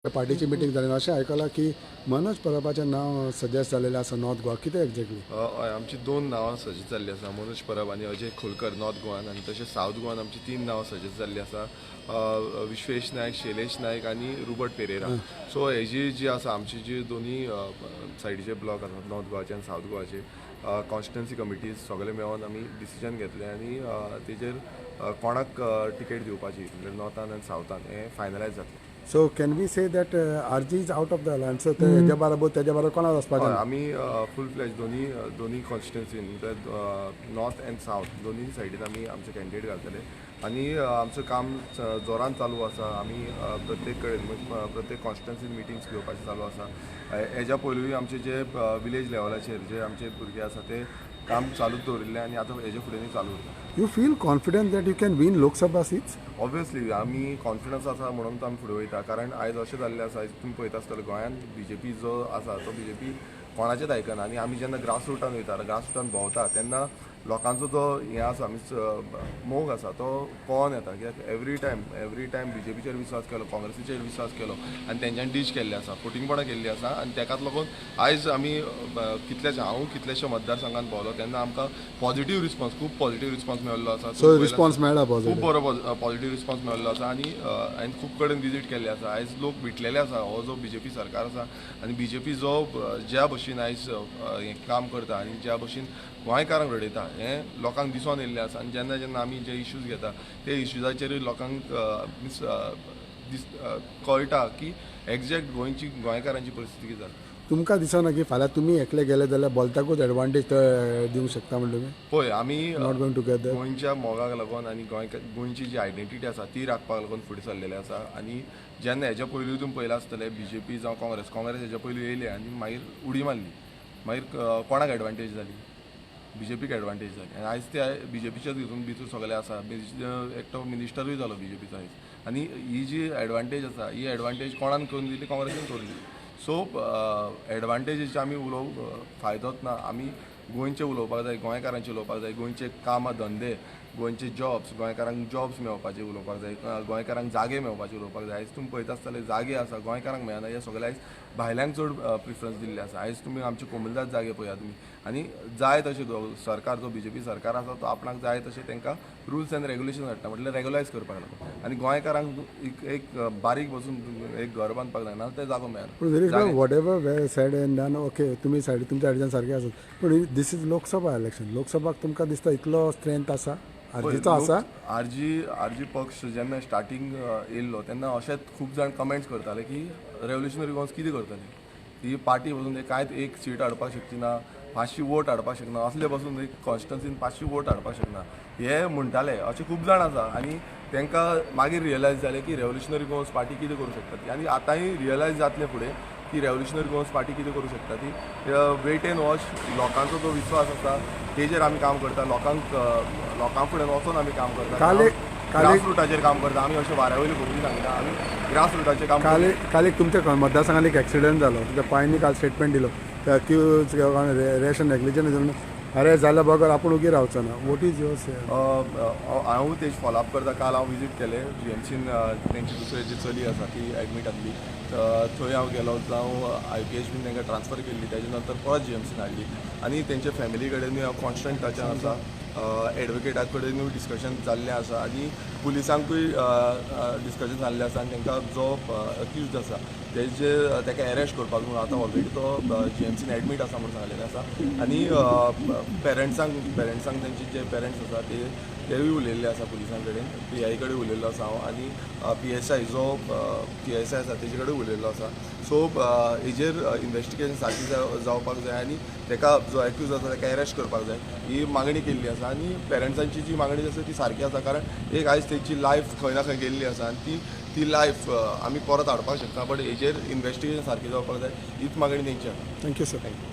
पार्टीची मिटींग जाली. अशें आयकलां की मनोज परबाचें नांव सजेस्ट जालेलें आसा नॉर्थ गोवा. कितें एक्झॅक्टली? हय, आमची दोन नांवां सजेस्ट जाल्ली आसा, मनोज परब आनी अजय खोलकर नॉर्थ गोवान. आनी तशें सावथ गोवान आमची तीन नांवां सजेस्ट जाल्ली आसा, विश्वेश नायक, शैलेश नायक आनी रुबर्ट पेरेरा. सो हेजी जी आसा, आमची जी दोनी सायडीचे ब्लॉक आसात, नॉर्थ गोवाचे आनी सावथ गोवाचे कॉन्स्टिट्युन्सी कमिटीज सगळे मेळोन आमी डिसिजन घेतलें आनी तेजेर कोणाक टिकेट दिवपाची, म्हणजे नॉर्थान आनी सावथान, हें फायनलायज जातलें. So can we say that RG is out of the alliance? ते हेज्या बरोबर, तेज्या बरोबर कोणाक वचपाचें? हय, आमी फूल फ्लॅज दोनी दोनी कॉन्स्टिट्युन्सीन, म्हळ्यार नॉर्थ अँड सावथ, दोनी सायडीन आमी आमचे कॅन्डिडेट घालतले आनी आमचें काम जोरान चालू आसा. आमी प्रत्येक कडेन, प्रत्येक कॉन्स्टिट्युन्सीन मिटिंग्स घेवपाचें चालू आसा. हेज्या पयलूय आमचे जे विलेज लेवलाचेर जे आमचे भुरगे आसा, ते काम चालूच दवरिल्लें आनी आतां हेज्या फुडें चालू उरता. You feel confident that you can win Lok Sabha seats? Obviously, आमी कॉन्फिडन्स आसा म्हणून तो आमी फुडें वयता, कारण आयज अशें जाल्लें आसा, आयज तुमी पळयता आसतले, गोंयांत बीजेपी जो आसा तो बीजेपी कोणाचेच आयकना. आनी आमी जेन्ना ग्रास रुटान वयता, ग्रास रुटान भोंवता, तेन्ना लोकांचो जो हें आसा, मिन्स मोग आसा, तो कळोन येता. कित्याक एवरी टायम बीजेपीचेर विस्वास केलो, काँग्रेसीचेर विस्वास केलो आनी तेंच्यांनी डीच केल्लें आसा, फटींगपणां केल्लीं आसा. आनी तेकाच लागून आयज आमी कितलेशे, हांव कितलेशे मतदारसंघात भोंवलो तेन्ना आमकां पॉझिटीव रिस्पॉन्स, खूब पॉझिटीव रिस्पॉन्स मेळिल्लो आसा. सो रिस्पॉन्स मेळ्ळा खूब पॉझिटीव? बरो पॉझिटीव रिस्पॉन्स मेळिल्लो आसा आनी हांवें खूब कडेन विजीट केल्ले आसा. आयज लोक विटलेले आसा हो जो बीजेपी सरकार आसा आनी बीजेपी जो ज्या भशेन आयज हें काम करता आनी ज्या भशेन गोंयकारांक रडयता, हें लोकांक दिसोन येयल्लें आसा. आनी जेन्ना जेन्ना आमी जे इश्यूज घेता, ते इश्यूजाचेरूय लोकांक मिन्स दीस कळटा की एग्जॅक्ट गोंयची, गोंयकारांची परिस्थिती कितें जाल्या. तुमकां दिसना की फाल्यां तुमी एकले गेले जाल्यार बोलताकूच एडवांटेज दिवंक शकता म्हण तुमी? पळय, आमी not going together. गोंयच्या मोगाक लागून आनी गोंयची जी आयडेंटिटी आसा ती राखपाक लागून फुडें सरलेले आसा. आनी जेन्ना हेज्या पयलूय तुमी पळयलां आसतलें, बीजेपी जावं काँग्रेस, काँग्रेस हेज्या पयलू येयले आनी मागीर उडी मारली. मागीर कोणाक एडवांटेज जाली? बीजेपीक एडवांटेज जाली. आनी आयज ते बीजेपीच्याच हितून भितर सगळे आसा. एकटो मिनिस्टरूय जालो बीजेपीचो आयज. आनी ही जी एडवांटेज आसा, ही एडवांटेज कोणान करून दिली? काँग्रेसीन करून दिली. सो एडवांटेजीचे आमी उलोवंक फायदोच ना. आमी गोंयचें उलोवपाक जाय, गोंयकारांचें उलोवपाक जाय, गोंयचे कामां धंदे, गोंयचे जॉब्स, गोंयकारांक जॉब्स मेळोवपाचे उलोवपाक जाय, गोंयकारांक जागे मेळोवपाचे उलोवपाक जाय. आयज तुमी पळयता आसतले, जागे आसा गोंयकारांक मेळना. हे सगळे आयज भायल्यांक चड प्रिफरन्स दिल्ले आसा. आयज तुमी आमचे कोमुनिदाद जागे पळयात तुमी आनी जाय तशें सरकार, जो बीजेपी सरकार आसा, तो आपणाक जाय तशें तांकां रुल्स एंड रेगुलेशन हाडटा, म्हटल्यार रेगुलायज करपाक लागून. आनी गोंयकारांक एक एक बारीक बसून एक घर बांदपाक जायना, ते जागो पूण मेळना. Viresh, whatever well said and done, okay, तुमी सायडी, तुमच्या सायडीच्यान सारकें आसत, पूण this is Lok Sabha election. लोकसभाक तुमकां दिसता इतलो स्ट्रेंथ आसा आरजीचो आसा? आरजी पक्ष जेन्ना स्टार्टींग येयल्लो तेन्ना अशेंच खूब जाण कमेंट्स करताले की रेव्होल्युशनरी गोवन्स कितें करतले, ही पार्टी पसून ते कांयच एक सीट हाडपाक शकची ना, 500 वोट हाडपाक शकना, असले पसून एक कॉन्स्टिट्युन्सीन 500 वोट हाडपाक शकना हे म्हणटाले. अशे खूब जाण आसा. आनी तांकां मागीर रियलायज जालें की रेव्होल्युशनरी गोवन्स पार्टी कितें करूं शकता ती. आनी आतांय रियलायज जातलें फुडें की रेव्होल्युशनरी गोवन्स पार्टी कितें करूं शकता ती. Wait and watch. लोकांचो जो विस्वास आसा तेजेर आमी काम करता. लोकां फुडें वचोन आमी काम करता. काल काल ग्रास रुटाचेर काम करता आमी. अशें वाऱ्या वयली खबरी सांगिना आमी, ग्रास रुटाचेर काम. काल काल एक तुमच्या मतदारसंघात एक एक्सिडंट जालो. तुमच्या पायनी काल स्टेटमेंट दिलो, अक्यूज रॅश नेग्लिजन्स अरेस्ट जाल्या बगर आपूण उगी रावचो ना. What is your say? हांवूय तेज फॉलोअप करता. काल हांव विजीट केलें जीएमसीन. तेंची दुसरी जी चली आसा ती एडमीट आसली, थंय हांव गेलो. जावं I P H बीन तांकां ट्रान्सफर केल्ली, तेजे नंतर परत जीएमसीन हाडली आनी तेंच्या फॅमिली कडेनूय हांव कॉन्स्टंट टचान आसा. एडवोकेटा कडेनूय डिस्कशन जाल्लें आसा आनी पुलिसांकूय डिस्कशन जाल्लें आसा. आनी तांकां जो अक्युज्ड आसा तेजे ताका एरेस्ट करपाक म्हणून आतां ऑलरेडी तो जीएमसीन एडमीट आसा म्हणून सांगलेलें आसा. आनी पेरंट्सांक, तेंचे जे पेरंट्स आसा ते तेवूय उलयल्ले आसा पुलिसां कडेन. पी I कडेन उलयल्लो आसा हांव आनी पीएसआय, जो पीएसआय आसा तेजे कडेन उलयल्लो आसा. सो हेजेर इन्वेस्टिगेशन सारकी जावपाक जाय आनी ताका, जो एक्यूज आसा ताका एरेस्ट करपाक जाय, ही मागणी केल्ली आसा. आनी पेरंट्सांची जी मागणी आसा ती सारकी आसा, कारण एक आयज तेंची लायफ खंय ना खंय गेल्ली आसा आनी ती ती लायफ आमी परत हाडपाक शकता, बट हेजेर इन्वेस्टिगेशन सारकी जावपाक जाय, हीच मागणी तेंची आसा. Thank you sir. Thank you.